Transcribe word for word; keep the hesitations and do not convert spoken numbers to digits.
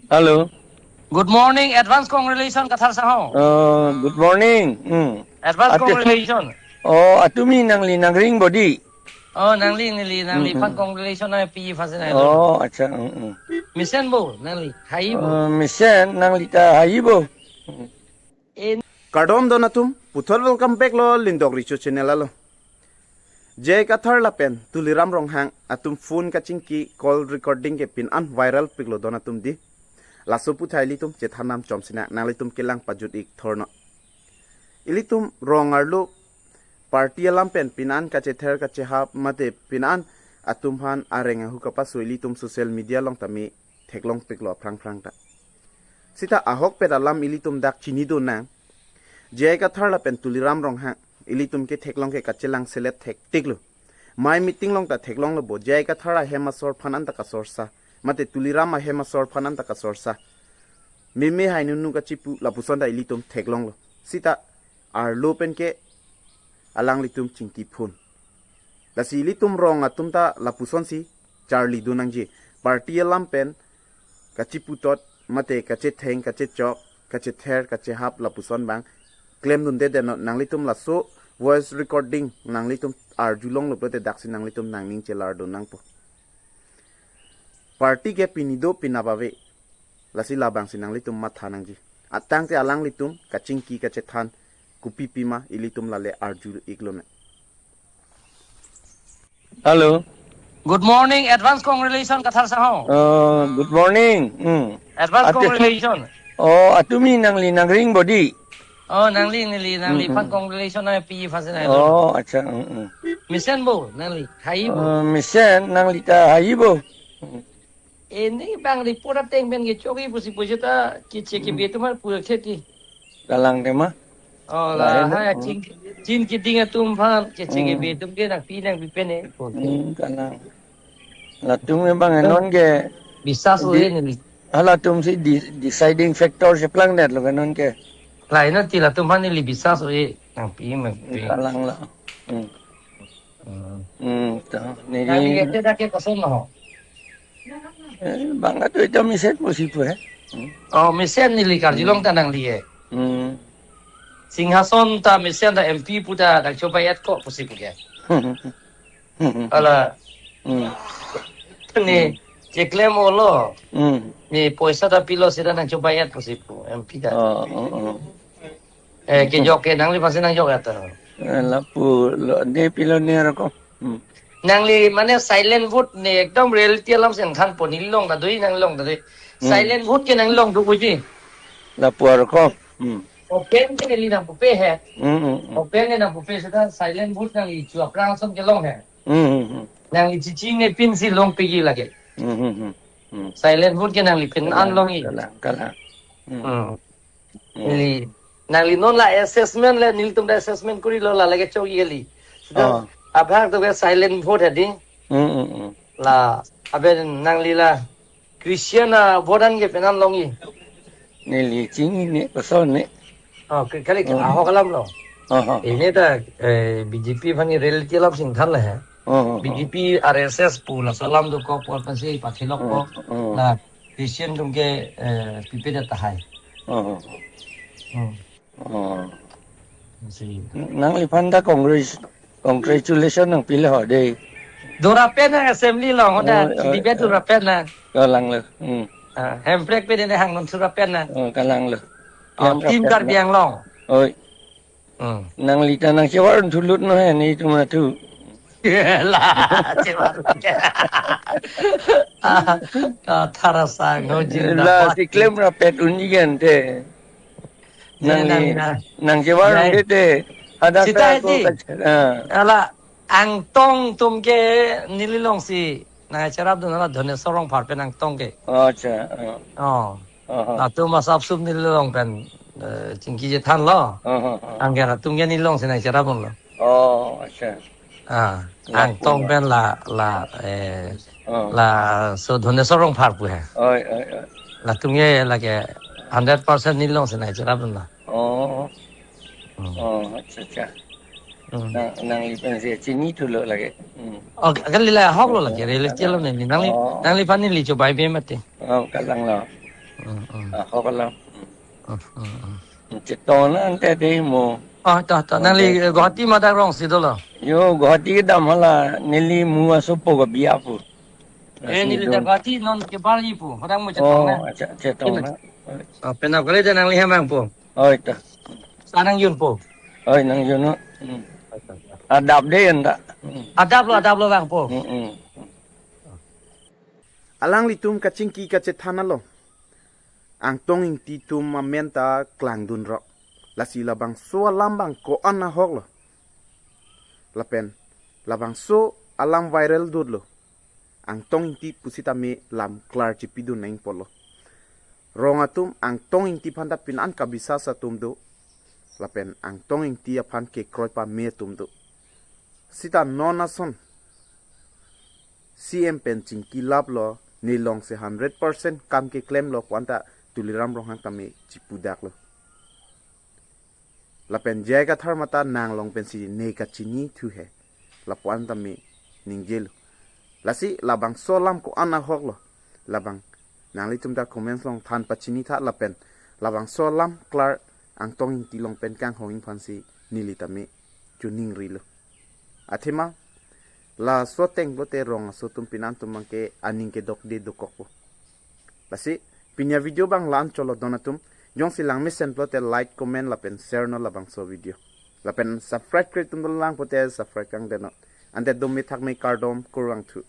Hello. Good morning, advance congratulations, Kathar Sahong. Uh, good morning. Hmm. Advance Ate- congratulations. Oh, atumi nangli nangring bodi. Oh, nangli, nangli, nangli, Mm, phan mm. Congratulations, na pi fasin na. Oh, acha, mm, mm. Mesen bo, nangli, hai bo. Uh, mesen, nangli ta hai bo. Mm. In- Kardom don atum, puthot welcome back lo Lindok Richo channel alo. J I Kathar lapen Tuliram Ronghang atum phone kachingki call recording ke pin an viral piklo don atum di. Laso aputhak ilitum chethan nam chom sina nanglitum kelang pajut ik thorno. Ilitum rong arlo party alam pen pin an kachether kachehap mate pin an atum aphan areng ahu kapaso ilitum social media along tame theklong piklo aphrang phrang ta. Sita ahokpet alam ilitum dak chini do nang. J I Kathar lapen Tuliram Ronghang ilitum ke theklong ke kachelang selet thektik lo. Mai meeting along ta theklong lo bo, J I Kathar ahem asor aphan an ta kasorsa, mate Tuliram ahem asor aphan an ta kasorsa. Meme hai nunu kachipu lapuson ta ilitum theklong lo. Sita arlo pen ke alanglitum chingki phone. Lasi ilitum rong atum ta lapuson si charli do nangji. Party alam pen kachiputot mate kachetheng, kachechok, kachether, kachehap lapuson abang klem dunde deno, nanglitum laso voice recording nanglitum arjulong lo pulote daksi nanglitum nangning chelar do nangpo. Party ke pini do, pinap ave. Lasi labang si nanglitum matha nangji. Atangte alanglitum kachingki kachethan kopi pima ilitum lale arju iklo ne. Hello. Good morning, advance congratulations, Kathar Sahong. Uh, good morning. Hmm. Advance Ate- congratulations. Oh, atumi nangli nangring bodi. Oh, nangli, nangli, nangli, Mm, phan mm. Congratulations, na pi fasin na. Oh, acha. Mm, mm. Mesen bo, nangli, hai bo. Uh, mesen, nangli ta hai bo. Mm. Ini bang report ateng pen ke choki pusi pusi ta kiche ke Hmm. Betum har pura kheti. Kalang tema. Oh, la, Lain, hai, hmm. Chin, chin keding atum aphan kiche ke Hmm. Betum ke nangpi nangpi pen e. Hmm, kalang. Latum ke bang, eh, non ke bisas di-, oi neli. Halatum si di-, deciding factor si plangdet lo ke non ke. Lain non ti latum aphan neli bisas oi nangpi nangpi. Kalang la. Hmm. Hmm. Hmm, to, neli. Nangli ke dak ke koson lo? Eh, bang atu ita mesen pusi pu, eh. Hmm. Oh, mesen neli karjulong Hmm. Ta nangli, eh. Hmm. Singhason ta mesen ta M P pu ta nangchobai-et ko pusi pu ke. Hala. Hmm. Ne, Hmm. Cheklem olo. Hmm. Ne poisa ta pilo seta nangchobai-et pusi pu M P ta. Oh, oh, oh. Eh, kejok ke nangli pasi nangjok ya to. Eh, lapu lo ne pilo ne roko. Hmm. Nangli mane silent vote ne ekdom reality alam si nangthanpo, neli along ta doi, nangli along ta doi. Hmm. Silent vote ke nangli along do puji. Lapu roko. Hmm. Open ke neli nangpupe he. Hmm, hmm, hmm. Open ke nangpupe seta silent vote nangli chu aphrang ason kelong he. Hmm, hmm, hmm. Nangli chichi ne pinsi longpikji lake. Hmm, hmm, hmm, hmm. Silent vote ke nangli pin an longji. Kalang, kalang. Hmm. Hmm. Hmm. Neli, nangli non la assessment le, nelitum ta assessment korilo la lake chokji kali. Seta, oh, abhag to ke silent vote hadi. Hmm, hmm, hmm. La, abe nangli la Christian a vote an ke penan longji. Neli chinine, koson ne. Oh, ke-, kali ke, oh, ahok alam lo. Oh, oh, oh. Ini ta, eh, B J P aphan ke reality alam si nangthan la he. Oh, oh, oh. B J P, R S S pu laso alam dokok apotsi pathilok ko. Oh, oh. La Christian atum ke, eh, pipe ta tahai. Oh, oh, oh. Hmm. Oh. Si. Nangliphan ta congratulation nangpilo ho dei. Dora pen nang assembly along, hoda, oh, oh, debate, oh, dora pen nang. Kalang lo. Hmm. Ah, Hemprek pen ne hangnon dora pen nang. Oh, kalang lo. Oh, Hemprek team pen Karbi nang. Anglong. Oi. Hmm. Nangli ta nangchevar thulut no he, netum atu. La, chevar. Ah, ah, Thar Asang ho jin la, da. Cheklem rapet unji kan te. Ne, nangli, nang, nang. Nangchevar ya, unde te. Ada sita ka ko ji. Ka, ah. Hala, Angtong atum ke neli along si nangcherap dun, hala Dhoneswar Rongphar pen Angtong ke. Oh, acha, ah. Oh. Oh, oh. Latum asap sup neli along pen, eh, chingki chethan lo. Oh, oh, oh. Anke latum ke neli along si nangcherap dunlo. Oh, acha. Ah, lapu Angtong pen la, la, eh, oh, laso Dhoneswar Rongphar pu he. Oi, oi, oi. Latum ke lake hundred percent neli along si nangcherap dunlo. Oh. Hmm. Oh, acha, acha. Hmm. Nang, nangli pen si chini thulo lake. Hmm. Oh, kali la ahok lo lake, reality lo ne, nangli, oh, nangliphan neli chobaibe mati. Oh, kalang lo. Hmm, hmm. Ahok alam. Hmm, hmm, hmm. Chetong na ante de mo. Ah, ta, ta. Nangli, eh, Guwahati ma dak rong si dolo? Yo, Guwahati kedam hala, neli mu asopo ke biya pu. Eh, neli dak Guwahati non ke bali pu. Hodang mo chetong na. Oh, acha, chetong na. Ah, penap kali de nangli hem vangpo. Oi, ta. Sa nangjunpo? Oi, nangjun, no. Hmm. Adap de anta. Hmm. Adap lo, adap lo vangpo. Hmm, hmm. Alanglitum kachingki kachethan along Angtong Ingti atum amen ta klangdun rok. Lasi labangso alam bang ko-an ahok lo. Lapen labangso alam viral dut lo. Angtong Ingti pusitame lam klar chipidun nangpo lo. Rong atum Angtong Ingti aphan ta pin-an kabisas atum do. Lapen Angtong Ingti aphan kekroi pame atum do. Sita non ason C M pen chingki lap lo, ne longsi hundred percent kam keklem lo pu anta Tuliram Ronghang tame chipudak lo. Lapen J I Kathar mata nang long pensi ne kachini thu he. Lapu an tame ningje lo. Lasi labangso alam ko-an ahok lo. Labang nanglitum ta comments along than pachini tha lapen labangso alam klar Angtong Ingti along pen kanghong aphansi neli tame choningri lo. Athema laso ateng pulote rong aso atum pin-an atum abang ke aning kedokde dokokpo. Lasi pini avideo bang la-an chot lo don atum. Jongsi langmesen pulote like, comment lapen share non labangso video. Lapen subscribe kre atum dolang pulote subscribe kangdeno. Ante dome thakme kardom, kurvangthu.